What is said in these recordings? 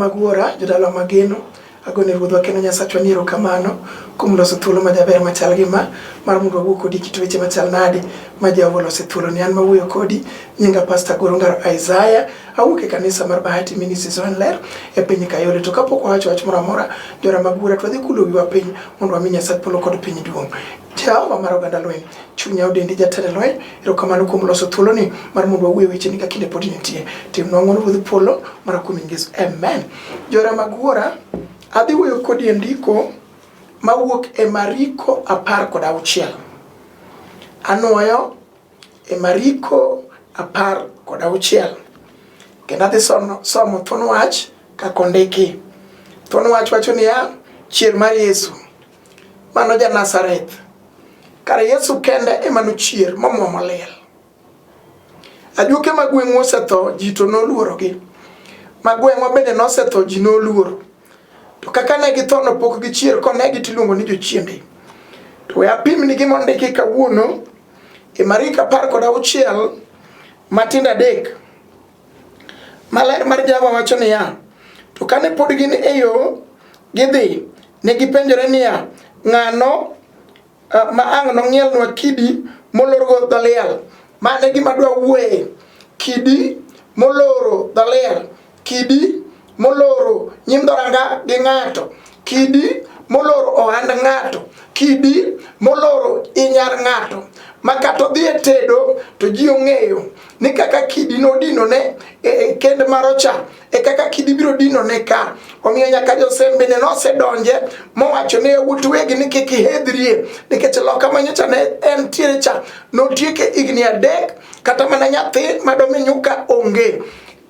mag wuora, jodalawa mageno, agone Ruodhwa kendo Nyasachwa ni erokamano kuom loso thuolo majaber machal gi ma mar mondo wawuo kodi kit weche machal nade ma Jehova oloso e thuoloni. An mawuoyo kodi nyinga Pastor Goro Ngaro Isaiah, awuok e kanisa mar Bahati Ministries Ler e piny Kayole. To kapok wawacho wach moro amora, jora mag wuora, to wadhi kulo wiwa piny mondo wami Nyasach polo kod piny duong'. Jehova mar oganda lweny, chunya odendi jatend lweny, erokamano kuom loso thuoloni mar mondo wawuo e wecheni ka kinde pod nitie. Timnwa ng'wono Ruodh polo mar kuom nying Yesu. Amen. Jora mag wuora, adhi wuoyo kodi e ndiko mawuok e Mariko 16. Anwoyo e Mariko 16. Kendo adhi somo thuon wach kaka ondiki. Thuon wach wacho niya, chier mar Yesu. Mano ja Nazareth. Kare Yesu kende ema nochier momwomo liel. Ajuoke ma gweng'u osetho, ji to noluorogi. Ma gweng'wa bende nosetho, ji noluoro. To kaka ne githo no pok gichier, konegi tiluongo ni jochiende. To we apimni gima ondiki kawuono e Mariko 16 matindo 3. Maler mar Jehova wacho niya, to kane pod gin e yo gidhi, ne gipenjore niya, ng'ano ma ang' nong'ielnwa kidi molorgo dho liel? Mano e gima adwa wuoye, kidi moloro dho liel, kidi moloro nyim dhoranga gi ng'ato, kidi moloro ohand ng'ato, kidi moloro i nyar ng'ato, ma kata odhi e tedo to ji ong'eyo ni kaka kidi nodinone e kend maro cha e kaka kidi biro dinone ka. Omiyo nyaka josem bende nosedonje mowacho ne yawuot wegi ni kik ihedhrie, nikech loka manyocha ne entiere cha notieke higni 3, kata mana nyathi madomi nyuka onge.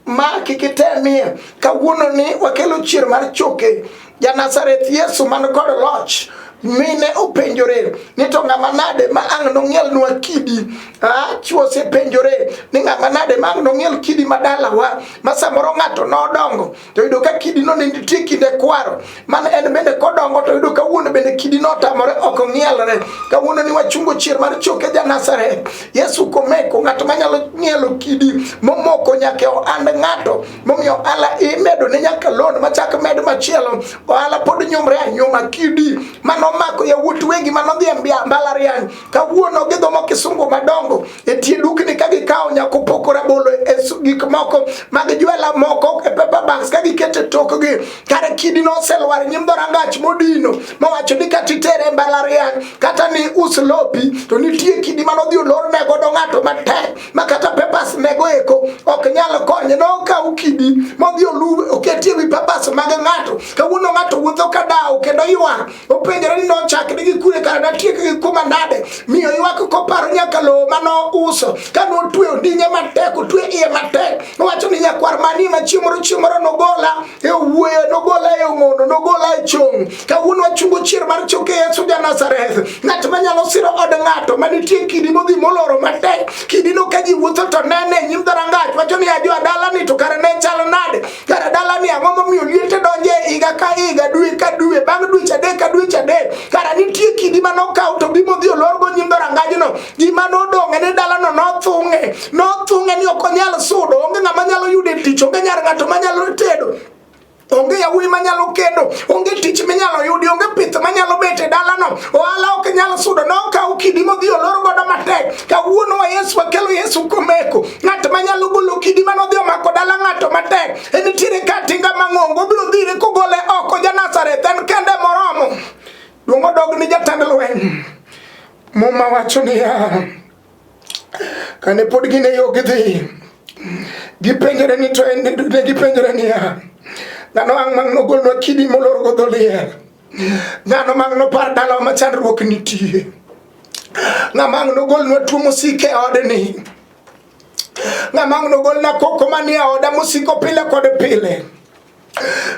Ma kik itemie. Kawuono ni wakelo chier mar choke. Ja Nazareth Yesu man kod loch mine openjore ni to ng'ama nade ma ang' nong'ielnwa kidi. Chwo osepenjore ni ng'ama nade ma ang' nong'iel kidi ma dalawa, ma samoro ng'ato nodongo to yudo ka kidi no ne nitie kinde kwaro, man en bende kodongo to yudo ka wuon bende kidi notamore ok ong'ielre. Kawuono ni wachungo chier mar choke ja Nazareth Yesu komeko, ng'at manyalo ng'ielo kidi momoko nyaka e ohand ng'ato, momiyo ohala imedo ne nyaka loan machak med machielo, ohala pod nyumre anyuma. Kidi manomako yawuot wegi manodhi e mbalariany, kawuono gidhomo kisungu madongo e tie dukni ka gikawo nyaka opoko rabolo e gik moko mag jwela moko e paper bags ka giketo e tokgi. Kare kidi noselwar e nyim dhorangach modino, mowacho ni kata itere e mbalariany kata ni us lopi, to nitie kidi manodhi olorne godo ng'ato matek ma kata papers nego eko ok nyal konye. Nokaw kidi modhi olu oketie wi papers mag ng'ato. Kawuono ng'ato wuotho ka dawo kendo ywak, openjore ni nochakne gi kure, kara natiek gi kuma nade. Miyo ywak koparo nyaka lowo manouso ka notweyo ondinge matek, otwe iye matek. Owacho ni nyakwar manie ma chieng' moro chieng' moro nogola e owuoyo, nogola e ong'ondo, nogola e chong'. Kawuono wachungo chier mar choke Yesu ja Nazareth, ng'at manyalo siro od ng'ato manitie kidi modhi moloro matek. Kidino ka ji wuotho to nene e nyim dhorangach, wacho ni ajo dalani to kare ne chal nade? Kare dalani ang'o momiyo liete donje higa ka higa, dwe ka dwe, bang' dweche 3 ka dweche 3? Kara nitie kidi manokaw to bi modhi olorgo nyim dhorangajno. Gima nodong' en ni dalano nothung'e, nothung'e ni ok onyal sudo, onge ng'ama nyalo yude tich, onge nyar ng'ato manyalo tedo, onge yawuoyi manyalo kendo, onge tich minyalo yudi, onge pith manyalo bet e dalano, ohala ok nyal sudo. Nokaw kidi modhi olor godo matek. Kawuono wa Yesu wakelo Yesu komeko, ng'at manyalo golo kidi manodhi omako dala ng'ato matek. En nitiere ka tinga mang'ongo, obiro dhire kogole oko. Ja Nazareth en kende moromo. Duong' odog ni jatend lweny. Muma wacho niya, kane pod gin e yo gidhi, gipenjore ni to en ne gipenjore niya, ng'ano ang' mang' nogolnwa kidi molorgo dho liel? Ng'ano mang' nopar dalawa ma chandruok nitie? Ng'ama ang' nogolnwa tuo mosiko e odni? Ng'ama ang' nogolna koko manie oda mosiko pile kod pile?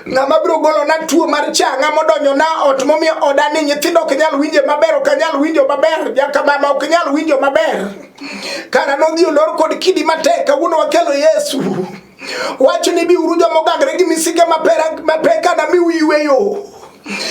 Ng'ama biro golona tuo mar chang'a modonjo na ot momiyo oda ni nyithindo ok nyal winje maber, ok anyal winjo maber, nyaka mama ok nyal winjo maber. Kara nodhi olor kod kidi matek. Kawuono wakelo Yesu. Wacho ni biuru joma ogangre gi misike mapek anamiu yweyo.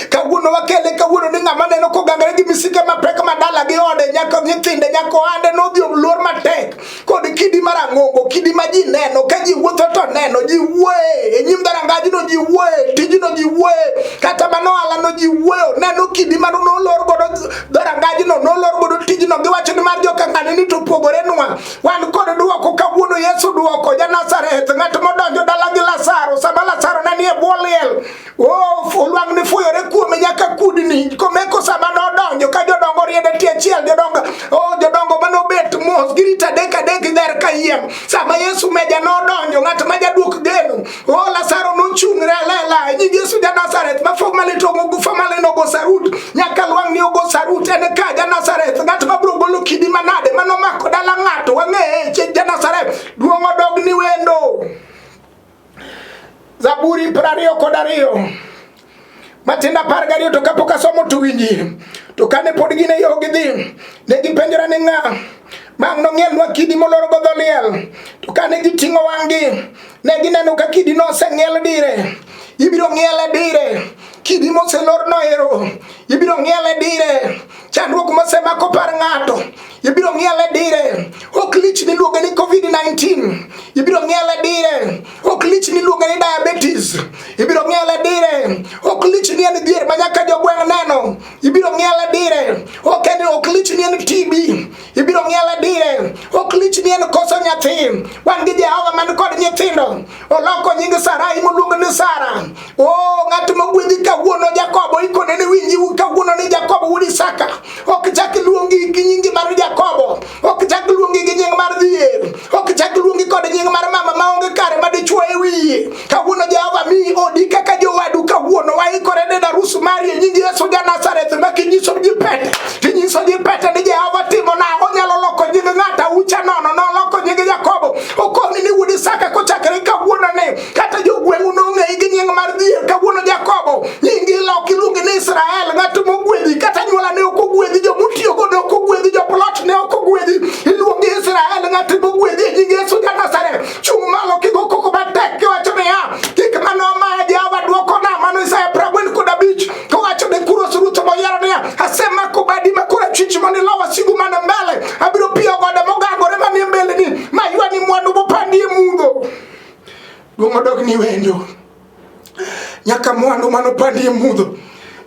Kawuono Kawuono wakele kawuono ni ng'ama neno kogangre gi misike mapek ma dala gi ode nyaka nyithinde nyaka ohande nodhi oluor matek kod kidi marang'ongo, kidi ma ji neno ka ji wuotho to neno, ji wuoye e nyim dhorangajno, ji wuoye tijno, ji wuoye kata mana ohalano, ji wuoyo neno kidi mano nolor godo dhorangajno, nolor godo tijno, giwacho ni mar joka ng'ani ni to opogore nwa. Wan kod duoko kawuono. Yesu duoko ja Nazareth, ng'at modonjo dala gi Lazaro sama Lazaro ne nie bwo liel. Oh, olwang'ni fuyore kuome nyaka kudni komeko sama nodonjo ka jodongo riede tie achiel, jodongo, oh, jodongo manobet mos girito adek adek dher kayiem. Sama Yesu meja nodonjo, ng'at ma jaduok geno, oh, Lazaro nochung're lela e nying Yesu ja Nazareth ma formally to formally nogo sarut nyaka lwang'ni ogo sarut. En ka ja Nazareth, ng'at ma biro golo kidi manade manomako dala ng'ato wang'eye ja Nazareth. Duong' odog ni wendo. Zaburi 22 matindo 12. To kapok asomo to winji. To kane pod gin e yo gidhi, ne gipenjore ni ng'a ma ang' nong'ielnwa kidi molorgo dho liel. To kane giting'o wang'gi, ne gineno ka kidi noseng'iel dire. Ibiro ng'iele dire kidi moselorno ero, ibiro ng'iele dire chandruok mosemako par ng'ato, ibiro ng'iele dire. Ok lich miluongo ni COVID-19, ibiro ng'iele dire. Ok lich miluongo ni diabetes, ibiro ng'iele dire. Ok lich ni en dhier ma nyaka jogweng' neno, ibiro ng'iele dire. Ok en ok lich ni en TB, ibiro ng'iele dire. Ok lich ni en koso nyathi, wan gi Jehova man kod nyithindo. Oloko nying Sarai moluongo ni Sara. O ng'at mogwedhi kawuono Jakobo, ikone ni winji kawuono ni Jakobo wuod Isaka. Ok chak luongi gi nyingi mar Jakobo, ok chak luongi gi nying mar dhier, ok chak luongi kod nying mar mama maonge kare ma dichuo e wiye. Kawuono Jehova mi odi kaka jowadu. Kawuono waikore ne arus mari e nying Yesu ja Nazareth, ma kinyiso ji pete tinyiso ji pete ni Jehova timo na onyalo loko nying ng'ato aucha nono. Noloko nying Jakobo, okoni ni wuod Isaka. Kochakre kawuono ni kata jogweng'u nong'eyi gi nying mar dhier, kawuono Jakobo nyingi loki iluongi ni Israel, ng'at mogwedhi. Kata anyuola ne ok ogwedhi, jomotiyogo ne ok ogwedhi, joplot ne ok ogwedhi, iluongi Israel, ng'at mogwedhi e nying Yesu ja Nazareth. Chung' malo kigo koko matek kiwacho niya, gik mane omaya Jehova dwokona. Mano Isaya 45 kowacho ne Kuros ruoth moyiero niya, asemako badi ma korachwich mondo ilo wasigu man mbele, abiro piyo gode mogangore manie mbeleni ma ywani mwandu mopandi e mudho. Duong' odog ni wendo nyaka mwandu manopandi e mudho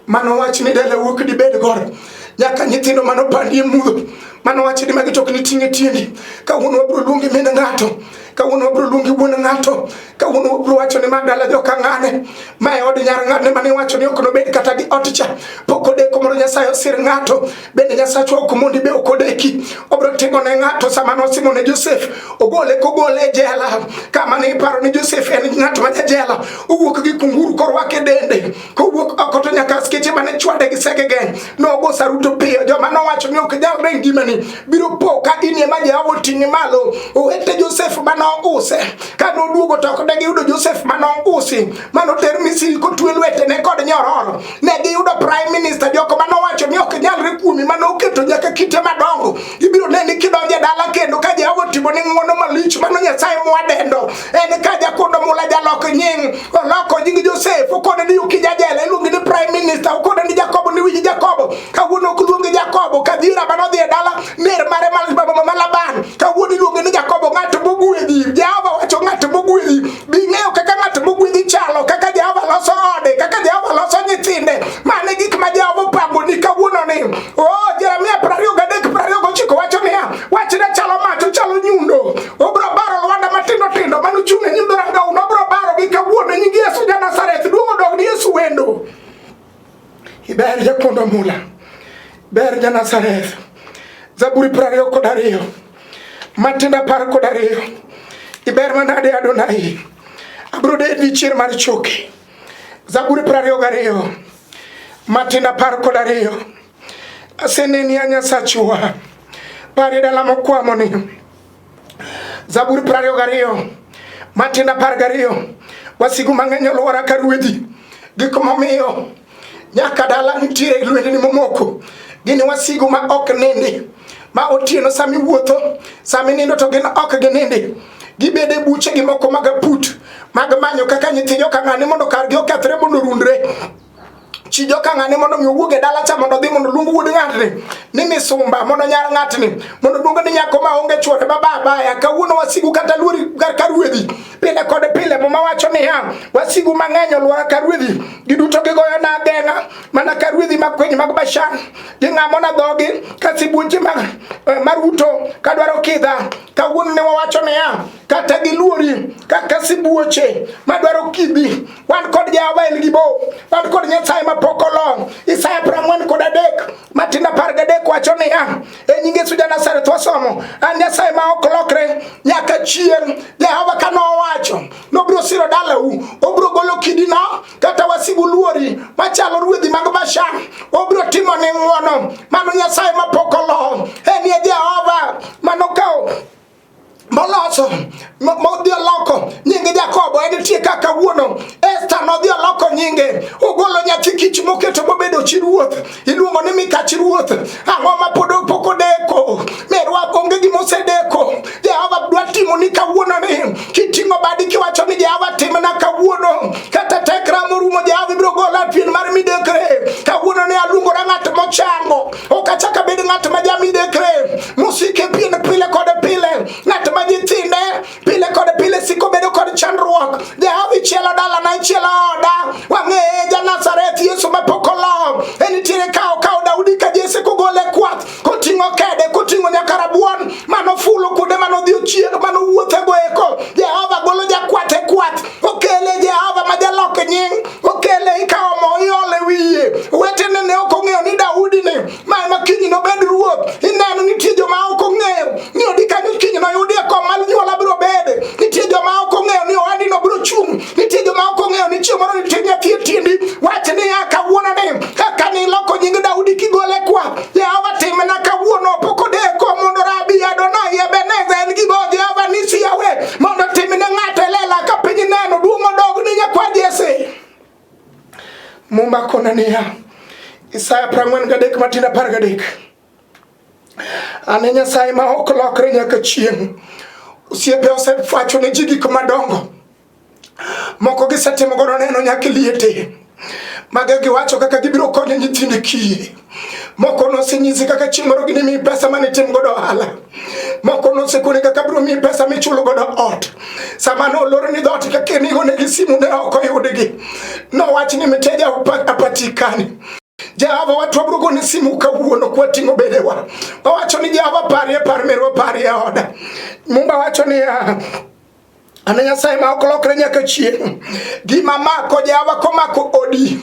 mano wach ni dala wuok dibed godo, nyaka nyithindo manopandi e mudho mano wach ni magi tok niting'e tiendi. Kawuono wabiro luongi min ng'ato, kawuono wabiro luongi wuon ng'ato, kawuono wabiro wacho ni ma dala joka ng'ane, ma e od nyar ng'ane mane wacho ni ok nobed kata gi ot cha. Pok odeko mondo Nyasaye osir ng'ato. Bende Nyasachwa ok mondi be ok odeki, obiro timo ne ng'ato sama nosimo ne Josef, ogole kogole e jela kama ne iparo ni Josef en ng'at ma jela, owuok gi kunguru korwake dende kowuok oko to nyaka askeche mane chwade gi sege geng' nogo saruto piyo. Joma nowacho ni ok nyalre e ngimani biro po ka in ema Jehova oting'i malo. Owete Josef mane ouse ka noduogo to ok ne giyudo Josef mane ousi mane oter Misri kotwe lwetene kod nyororo. Ne giyudo prime minister. Joko mane owacho ni ok nyalre kuomi, mane oketo nyaka kite madongo, ibiro neni kidonjo e dala kendo ka Jehova otimo ni ng'wono malich. Mano Nyasaye mwadendo en ka jakondo mula jalok nying, oloko nying Josef, okone ni ukija jela iluongi ni prime minister, okone ni Jakobo ni winji Jakobo, kawuono ok luongi Jakobo kadhiera mane odhi e dala ner mare ma Laban, kawuono iluongi ni Jakobo, ng'at mogwedhi. Jehova wacho ng'at mogwedhi bi ng'eyo kaka ng'at mogwedhi chalo, kaka Jehova loso ode, kaka Jehova loso nyithinde. Mane gik ma Jehova opango ni kawuono ni oh Jeremia 23 29 wacho niya, wachne chalo mach, ochalo nyundo, obiro baro lwanda matindo tindo mane ochung' e nyim dhorangau, nobiro barogi kawuono e nying Yesu ja Nazareth. Duong' odog ni Yesu wendo. Iber jakondo mula, ber ja Nazareth. Zaburi 22 matindo 12. Iber manade Adonai, abiro dedi chier mar choke. Zaburi 22 matindo 12. Aseneni a Nyasachwa, parie dala mokwamoni. Zaburi 22 matindo 12. Wasigu mang'eny olwora ka ruedhi, gik momiyo nyaka dala nitiere lwendni momoko. Gin wasigu ma ok nindi ma otieno, sama iwuotho, sama inindo to gin ok ginindi, gibedo e buchegi moko mag aput mag manyo kaka nyithi joka ng'ane mondo kargi okethre mondo orundre. Chi joka ng'ane mondo mi owuog e dala cha mondo odhi mondo oluong wuod ng'atni ni misumba mondo nyar ng'atni mondo oluong ni nyako ma onge chuore ma babaya. Kawuono wasigu kata luori ka ruedhi pile kod pile. Muma wacho niya, wasigu mang'eny olwora ka ruedhi, giduto gigoyo na ageng'a mana ka ruedhi makwiny mag Bashan, ging'amona dhogi ka sibuoche mag maruto kadwaro kidha. Kawuono ne wawacho niya, kata giluori kaka sibuoche madwaro kidhi, wan kod Jehova El Gibo, wan kod Nyasaye mapok olo. Isaya 43 matindo 13 wacho niya, e nying Yesu ja Nazareth wasomo, an Nyasaye ma ok lokre nyaka chieng'. Jehova ka nowacho nobiro siro dalau, obiro golo kidino kata wasigu luori machalo ruedhi mag Bashan, obiro timo ni ng'wono. Mano Nyasaye mapok olo, en e Jehova manokawo moloso modhi oloko nying Jakobo en nitie kaka kawuono. Esta nodhi oloko nyinge, ogolo nyathi kich moketo mobedo chi ruoth, iluongo ni mikach ruoth. Ang'o ma pod pok odeko? Merwa onge gima osedeko. Jehova dwa timo ni kawuono ni kiting'o badi kiwacho ni Jehova timna kawuono, kata tekra morumo Jehova ibiro gola pien mar midekre. Kawuono ne aluongora ng'at mochango, ok achak abed ng'at ma jamidekre mosike pien pile kod pile, ng'at ma nyithinde pile kod pile siko bedo kod chandruok. Jehova ichielo dalana, ichielo oda. Wang'eye ja Nazareth Yesu mapok olo. En nitiere ka okawo Daudi ka Jesse kogole kwath, koting'o kede, koting'o nyaka rabuon manofulo kuonde manodhi ochieng' manowuothego eko. Jehova golo jakwath e kwath, okele Jehova ma jalok nying, okele ikawo mo iole wiye. Owetene ne ok ong'eyo ni Daudi ni ma ema kiny nobed ruoth. Ineno nitie joma ok ong'eyo ni odi kanyo kiny noyudie kom mar nyuola biro bede. Nitie joma ok ong'eyo ni ohandi no biro chung'. Nitie joma ok ong'eyo ni chieng' moro nitie nyathi e tiendi. Wach niya kawuono ni kaka niloko nying Daudi kigole kwa Jehova timna kawuono pok odeko mondo Rabi Adonai Ebeneza en gigo Jehova nisi Yahweh mondo timne ng'ato e lela ka piny neno duong' odog ni nyakwa Jesse. Mumba kona niya Isaya 43 matindo 13 An e Nyasaye ma ok lokre nyaka chieng'. Osiepe osewacho ne ji gik madongo, moko gisetimo godo neno nyaka liete. Mago giwacho kaka gibiro konyo nyithind kiye. Moko nosenyisi kaka chieng' moro ginimiyi pesa mane tim godo ohala. Moko nosekoni kaka biro miyi pesa michulo godo ot. Sama nolorni dhoot kaka nigonegi simu ne ok oyudgi. Nowach ni mteja hapatikani. Jehova watu wabiro goni simu kawuono kwating'o bedewa. Wawacho ni Jehova parie par merwa parie oda. Mumba wacho niya An Nyasaye ma ok lokre nyaka chieng'. Gima mako Jehova komako odi,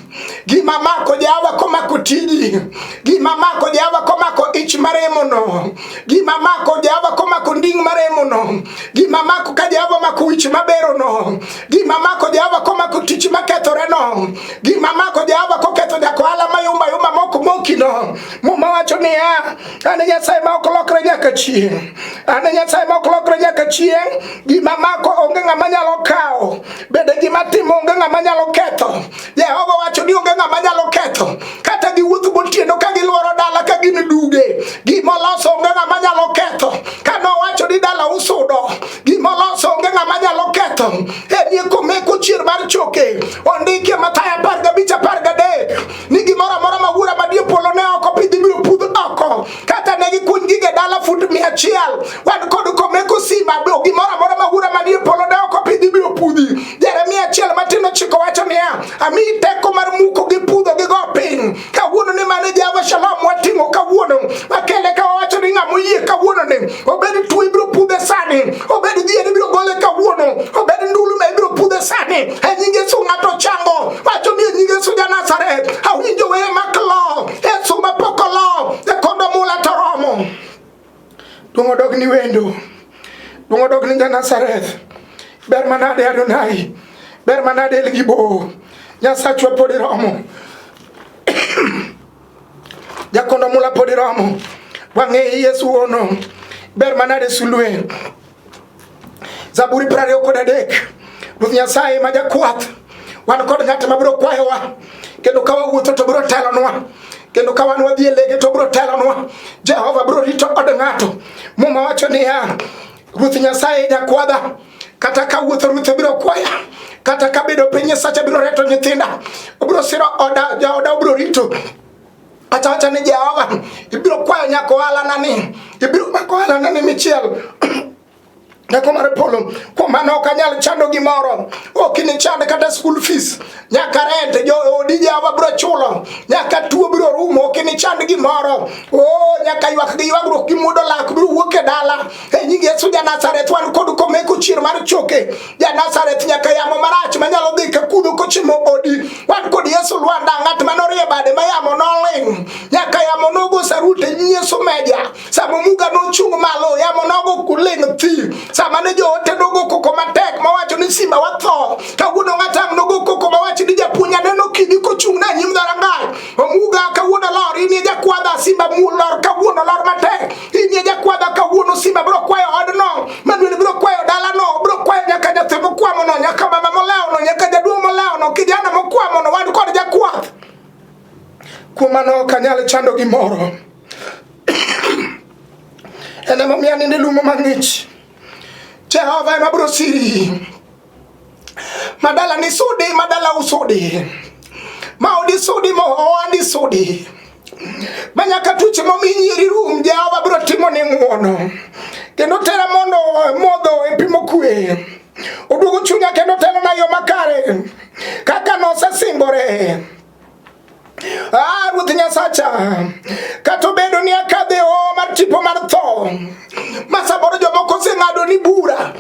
gima mako Jehova komako tiji, gima mako Jehova komako ich maremono, gima mako Jehova komako nding' maremono, gima mako ka Jehova mako wich maberono, gima mako Jehova komako tich makethoreno, gima mako Jehova koketho jakohala mayumba yumba mok mokino. Muma wacho niya, an Nyasaye ma ok lokre nyaka chieng'. An Nyasaye ma ok lokre nyaka chieng'. Gima mako onge ng'ama nyalo kawo, bende gima timo onge ng'ama nyalo ketho. Jehova wacho ni onge ng'ama nyalo ketho, kata giwuoth gotieno ka gilworo dala ka gin duge, gima oloso onge ng'ama nyalo ketho. Ka nowacho ni dala usudo, gima oloso onge ng'ama nyalo ketho. Enie komeko chier mar choke, ondikie Mathayo 15 13 ni gimoro amora ma wuora manie polo ne ok opidh ibiro pudh oko. Kata ne gikuny gige dala fut 100, wan kod komeko sima gimoro amora ma wuora manie polo ne ok opidh ibiro pudhi. Jeremia 1:9 wacho niya, amiyi teko mar muko gi pudho gi go piny. Kawuono ni mane Jehova Shalom wating'o kawuono, wakele ka wawacho ni ng'ama oyie kawuono ni obed tuo ibiro pudhe sani, obed dhier ibiro gole kawuono, obed ndulu ma ibiro pudhe sani. E nying Yesu ng'ato chango, wacho ni e nying Yesu ja Nazareth, awinjo weye mak lo, Yesu mapok olo, e kondo mula to romo. Duong' odog ni wendo, duong' odog ni ja Nazareth. Ber manade Adonai, ber manade El Gibo, Nyasachwa pod iromo. Jakondo mula pod iromo. Wang'eyi Yesu ono, ber manade sulwe. Zaburi 23 Ruoth Nyasaye ma jakwath, wan kod ng'at ma biro kwayowa, kendo ka wawuotho to biro telonwa, kendo ka wan wadhi e lege to biro telonwa. Jehova biro rito od ng'ato. Muma wacho niya, Ruoth Nyasaye jakwadha, Kata ka wuotho Ruoth biro kwaya, kata ka bedo piny Nyasacha biro reto nyithinda, obiro siro oda, jaoda obiro rito. Acha wacha ni Jehova ibiro kwayo nyaka ohala nani, ibiro mako ohala nani michiel teko mar polo. Kuom mano ok anyal chando gimoro, ok inichand kata school fees, nyaka rent joodi Jehova biro chulo, nyaka tuo biro rumo, ok inichand gimoro. Oh, nyaka ywak gi ywagruok gi muodo lak biro wuok e dala e nying Yesu ja Nazareth. Wan kod komeko chier mar choke ja Nazareth, nyaka yamo marach manyalo dhi ka kudho kochimo odi. Wan kod Yesu Lwanda, ng'at manorie bade ma yamo noling', nyaka yamo nogo sarut e nying Yesu meja. Sama omuga nochung' malo, yamo nogo ling' thi. Sama ne joote nogo koko matek mawacho ni simba watho, kawuono ng'atang' nogo koko mawacho ni japuonj aneno kidi kochung' na nyim dhorangach. Omuga kawuono lor, in e jakwadha, simba lor kawuono, lor matek. In e jakwadha kawuono, simba biro kwayo odno, Manuel biro kwayo dalano, biro kwayo nyaka nyathi mokwamono, nyaka mama molewono, nyaka jaduong' molewono, kijana mokwamono, wan kod jakwath. Kuom mano ok anyal chando gimoro. En emomiyo anindo e lumo mang'ich. Jehova ema biro siri. Madala ni sudi, madala usudi. Ma odi sudi, ma ohandi sudi. Ma nyaka tuoche momi nyieri rum, Jehova biro timo ni ng'uono. Kendo tera mondo modho e pi mokwe. Oduogo chunya kendo telona yo makare. Kaka nosesingore. Ah, Ruoth Nyasacha, kata obedo ni akadho e hoho mar tipo mar tho, ma samoro jomoko oseng'ado ni bura,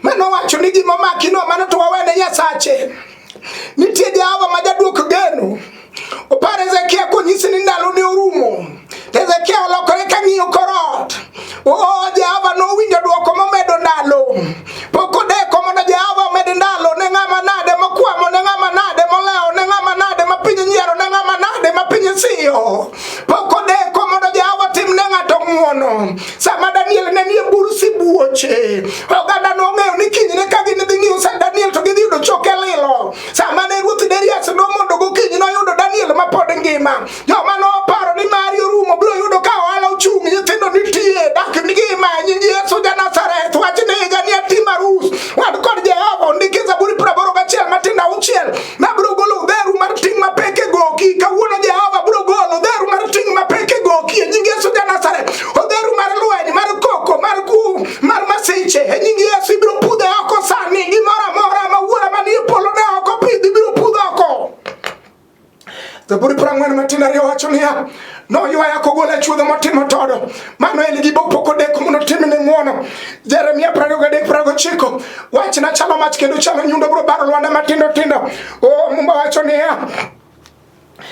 mano wacho ni gima omakino mano to wawene Nyasache. Nitie Jehova ma jaduok geno. Opar Hezekia konyisi ni ndalone orumo. Hezekia olokore ka ng'iyo kor ot. Oh, Jehova nowinjo dwoko momedo ndalo. Pok odeko mondo Jehova omed ndalo ne ng'ama nade mokwamo, ne ng'ama nade molewo, ne ng'ama nade ma piny nyiero, ne ng'ama nade ma piny siyo. Pok odeko mondo Jehova tim ne ng'ato ng'wono. Sama Daniel ne nie bur sibuoche, oganda nong'eyo ni kinyne ka gin dhi ng'iyo sa Daniel to gidhi yudo choke lilo. Sama ne ruoth Darius nomondo gokinyi noyudo Daniel ma pod ngima. Joma noparo ni mari orumo biro yudo ka ohala ochung', nyithindo nitie, dak ngima e nying Yesu ja Nazareth. Wach ni higa ni atim arus. Wan kod Jehova ondiki Zaburi 81 matindo auchiel. Nabiro golo odheru mar ting' mapek e goki. Kawuono Jehova biro golo odheru mar ting' mapek e goki e nying Yesu ja Nazareth. Odheru mar lweny, mar koko, mar kum, mar masiche e nying Yesu ibiro pudhe oko sani. Gimoro amora ma wuora manie polo ne ok opidho ibiro pudh oko. Zaburi 42 wacho niya, noywaya kogola e chuodho motimo todo, mano en gi pok odeko mondo otimne ng'wono. Jeremia 23 29, wachna chalo mach kendo chalo nyundo biro baro lwanda matindo tindo. Oh, Muma wacho niya,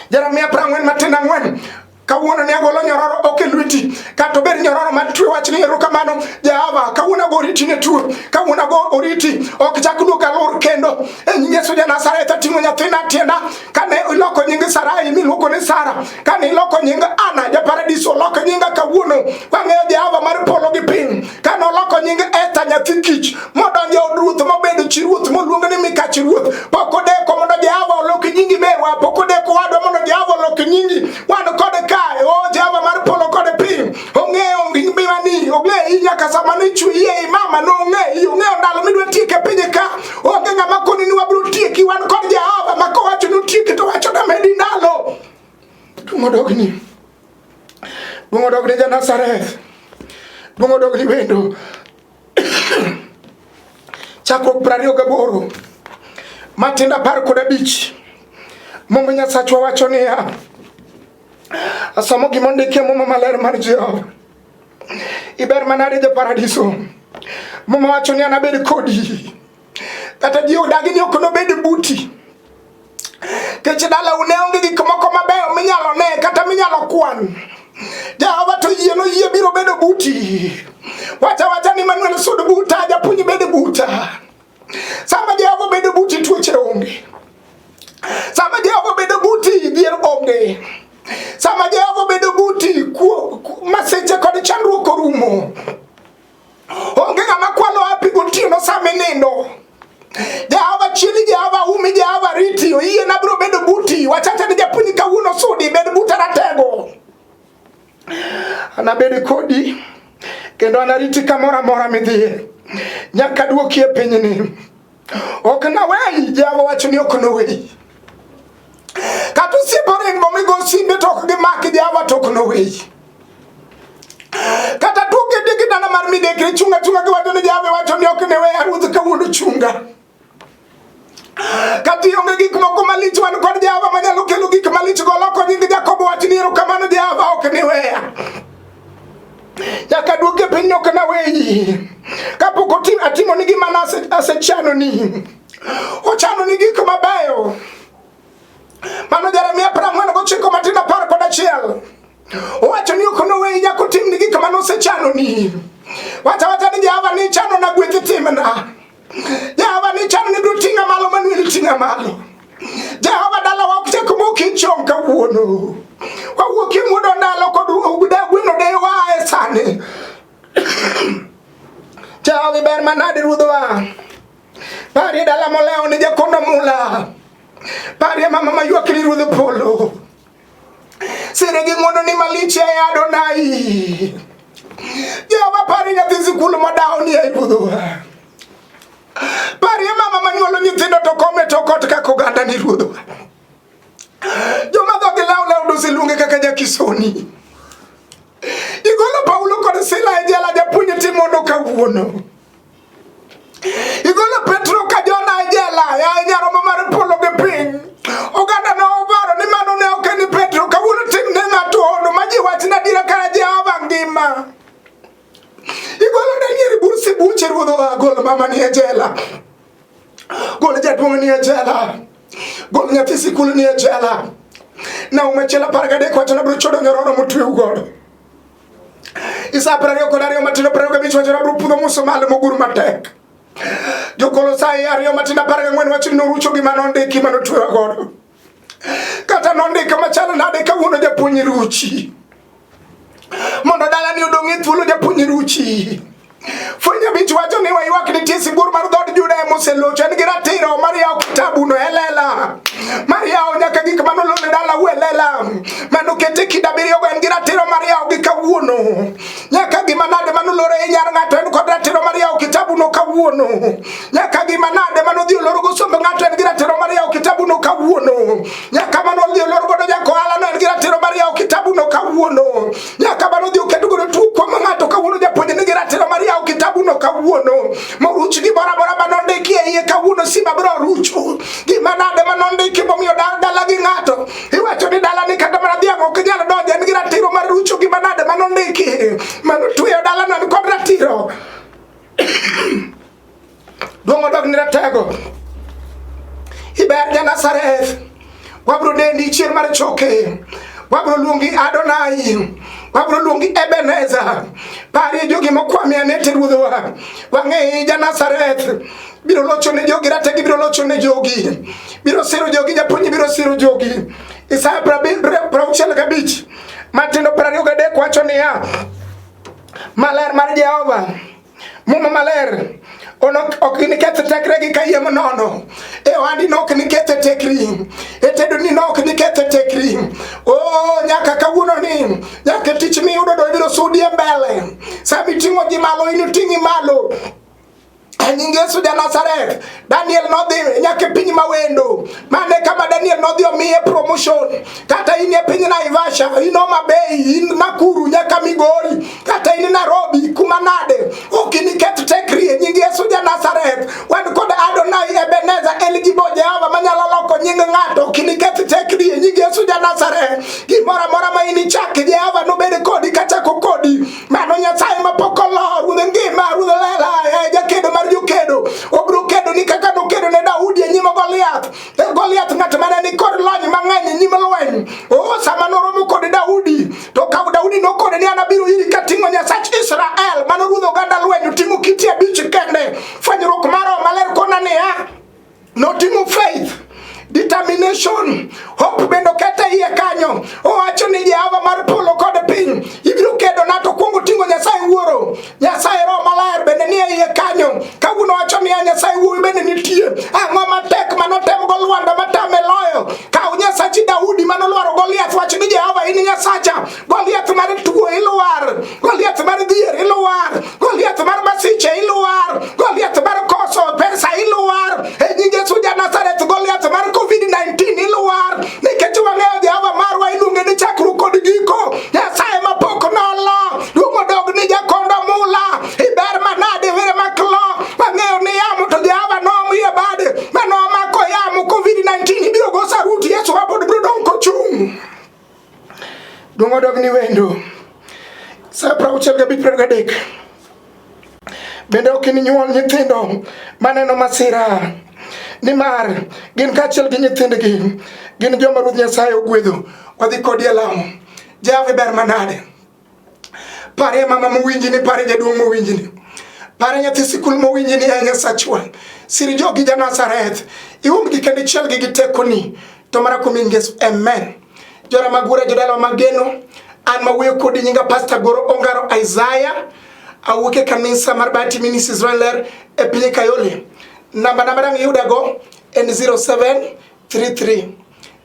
Jeremia 40 matindo ang'wen, kawuono ne agolo nyororo ok e lweti, kata obed nyororo mar twe wach ni erokamano Jehova, kawuono ago oriti ne tuo, kawuono ago oriti ok chak duog alur kendo e nying Yesu ja Nazareth ating'o nyathina tienda. Kane iloko nying Sarai miluongo ni Sara, kane iloko nying Ana ja paradiso oloko nyinga kawuono, wang'eyo Jehova mar polo gi piny. Kane oloko nying Esther nyathi kich modonjo e od ruoth mobedo chi ruoth moluong ni mikach ruoth, pok odeko mondo Jehova olok nyingi merwa, pok odeko wadwa mondo Jehova olok nyingi. Wan kode kae, o Jehova mar polo kod piny, ong'eyo ngimani, ong'eyi nyaka sama nichweyi ei mama nong'eyi, ong'eyo ndalo midwa tieke e piny ka. Onge ng'ama koni ni wabiro tieki, wan kod Jehova ma kowacho ni otieki to wacho namedi ndalo. Duong' odogni. Duong' odogni ja Nazareth. Duong' odogni wendo. Chakruok 28 matindo 15 Muma Nyasachwa wacho niya, asomo gima ondiki e Muma maler mar Jehova. Iber manade ja paradiso. Muma wacho ni anabed kodi. Kata ji odagi ni ok nobed buti. Kech dalau ne onge gik moko mabeyo minyalo ne kata minyalo kwan. Jehova to yie noyie biro bedo buti. Wacha wacha ni Manuel sud buta, japuonj bed buta. Sama Jehova bedo buti tuoche onge. Sama Jehova bedo buti dhier onge. Sama Jehova bedo buti kuo masiche kod chandruok orumo. Onge ng'ama kwalo hapi gotieno sama inindo. Jehova chieli, Jehova umi, Jehova riti, oyie na biro bedo buti. Wachacha ni japuonj kawuono sudi, bed buta ratego. Anabed kodi Kendo anariti kamoro amora midhiye. Nyaka duoki e pinyni. Ok naweyi, Jehova wacho ni ok noweyi. Kata osiepe oringo migo simbe to ok gimaki, Jehova to ok noweyi. Kata tuo kete gi dala mar midekre chunga chunga giwacho ni Jehova wacho ni ok neweya ruoth kawuono chunga. Kata ionge gik moko malich man kod Jehova manyalo kelo gik malich go loko nying Jakobo wach ni erokamano Jehova ok niweya. Nyaka duoke piny ok naweyi. Kapok otim atimo ni gima asechanoni. Ochano ni gik mabeyo. Mano Jeremia 49 matindo 11. Owacho ni ok noweyi nyaka otimni gik mane osechanoni. Wacha wacha ni Jehova ni chano na gweth timna. Jehova ni chano ni biro ting'a malo Manuel ting'a malo. Jehova dalawa ok chak moki chon kawuono. Wawuok e muodo ndalo kod gweno dewa e sani. Jehova ber manade ruodhwa. Parie dala molewo ni jakondo mula. Parie mama maywak ni ruodh polo. Sire gi ng'wono ni malich e Adonai. Jehova parie nyathi sikul modawo ni e ruodhwa. Parie mama manyuolo nyithindo to kome to kot kaka oganda ni ruodhwa. Joma dhogi law law dose luonge kaka jakisoni. Igolo Paulo kod Sila e jela japuonj timono kawuono. Igolo Petro ka Jona e jela, yaye nyaromo mar polo gi piny. Oganda ne oparo ni mano ne ok en Petro, kawuono tim ne ng'ato hono ma ji wach na adiera kara Jehova ngima. Igolo Daniel e bur sibuoche ruodh oa, gol mama ni e jela. Gol jaduong' ni e jela. Gol nyathi sikul ni e jela. Naum achiel 13 wacho na biro chodo nyororo motweu godo. Isa 22 matindo 25 wacho na biro pudho musumali mogur matek. Jokolosai 2 matindo 14 wacho ni norucho gima nondiki manotwewa godo. Kata nondiko machalo nade kawuono japuonj ruchi. Mondo dalani odong' e thuolo japuonj ruchi. Fweny 5 wacho ni waywak nitie sibuor mar dhood Juda ema oselocho, en gi ratiro mar yawo kitabuno e lela, mar yawo nyaka gik mane olor e dalau e lela, mane oket e kind abiriyogo, en gi ratiro mar yawo gi kawuono. Nyaka gima nade mane olor e nyar ng'ato en kod ratiro mar yawo kitabuno kawuono. Nyaka gima nade mane odhi olor go somb ng'ato en gi ratiro mar yawo kitabuno kawuono. Nyaka mane odhi olor godo jakohala no en gi ratiro mar yawo kitabuno kawuono. Nyaka mane odhi oket godo tuo kuom ng'ato kawuono japuonj nigi ratiro mar yawo kitabuno kawuono. Moruch gimoro amora mane ondiki e iye kawuono simba biro rucho. Gima nade mane ondiki momiyo dala gi ng'ato. Iwacho ni dala ni kata mana dhiang' ok nyal donjo en gi ratiro mar rucho gima nade mane ondiki. Mane otweyo dalano en kod ratiro. Duong' odog ni ratego. Iber ja Nazareth. Wabro dendi chier mar choke. Wabro luongi Adonai. Wabro luongi Ebenezer. Parie jogi mokwami anete ruodhwa. Wang'eyi ja Nazareth. Biro locho ne jogi rategi biro locho ne jogi. Biro siro jogi japuonj biro siro jogi. Isaya 65 matindo 23 wacho niya maler mar Jehova Muma maler ok giniketh tekregi kayiem nono e ohandi no ok niketh tekri e tedoni no ok niketh tekri o nyaka kawuono ni nyaka tich miyudo do ibiro sudi e mbele sama iting'o ji malo in oting'i malo e nying Yesu ja Nazareth. Daniel nodhi nyaka e piny mawendo. Mane kama Daniel nodhi omiye promotion. Kata in e piny Naivasha, in Homa Bay, in Nakuru nyaka Migori, kata in Nairobi, kuma nade, ok iniketh tekri e nying Yesu ja Nazareth. Wan kod Adonai Ebenezer El Gibor Jehova manyalo loko nying ng'ato, ok iniketh tekri e nying Yesu ja Nazareth. Gimoro amora ma inichak Jehova nobed kodi kachako kodi. Mano Nyasaye mapok olor, ruodh ngima, ruodh lela, e jakedo mar jokedo. Obiro kedo ni kaka nokedo ne Daudi e nyim Goliath. E Goliath ng'at mane ni kod lony mang'eny e nyim lweny. Oh, sama noromo kod Daudi, to kaw Daudi nokone ni an abiro iri kating'o Nyasach Israel, mano ruodh oganda lweny, oting'o kite abich kende. Fwenyruok mar Roho Maler kona niya, noting'o faith determination hope bende okete iye kanyo owacho ni Jehova mar polo kod piny ibiro kedo na to kuongo tingo Nyasaye Wuoro Nyasaye Roho Maler bende nie iye kanyo kawuono wacho niya Nyasaye Wuowi bende nitie ang'o matek manotem go Lwanda matame loyo kaw Nyasachi Daudi manolwaro Goliath wach ni Jehova in Nyasacha Goliath mar tuo ilwar Goliath mar dhier ilwar. Duong' odog ni wendo. Sa 65 23. Bende ok ininyuol nyithindo maneno masira, nimar gin kaachiel gi nyithindgi gin joma Ruoth Nyasaye ogwedho. Wadhi kodi e lamo. Jehova ber manade. Parie mama mowinjini, parie jaduong' mowinjini. Parie nyathi sikul mowinjini e Nyasachwa. Sir jogi ja Nazareth. Iumgi kendo ichielgi gi tekoni. To mana kuom nying Yesu. Amen. Jora magura jodala mageno. An mawuoyo kodi nyinga Pastor Goro Ongaro Isaiah. Awuok e kanisa mar Bahati Ministries Ler e piny Kayole. Namba na madang' yudago en 0733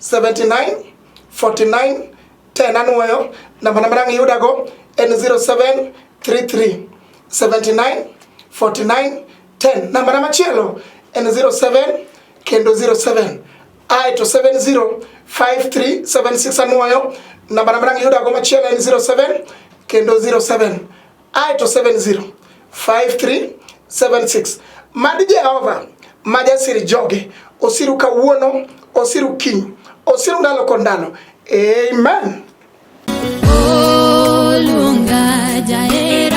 79 49 10. Anuoyo namba na madang' yudago en 0733 79 49 10. Namba na machielo en 07 kendo 07 ae to 705376. Anuoyo namba na madang' yudago machielo en 07 kendo 07 ae to 705376. Mad Jehova ma jasir joge osiru kawuono, osiru kiny, osiru ndalo kod ndalo. Amen. Oluonga jahera.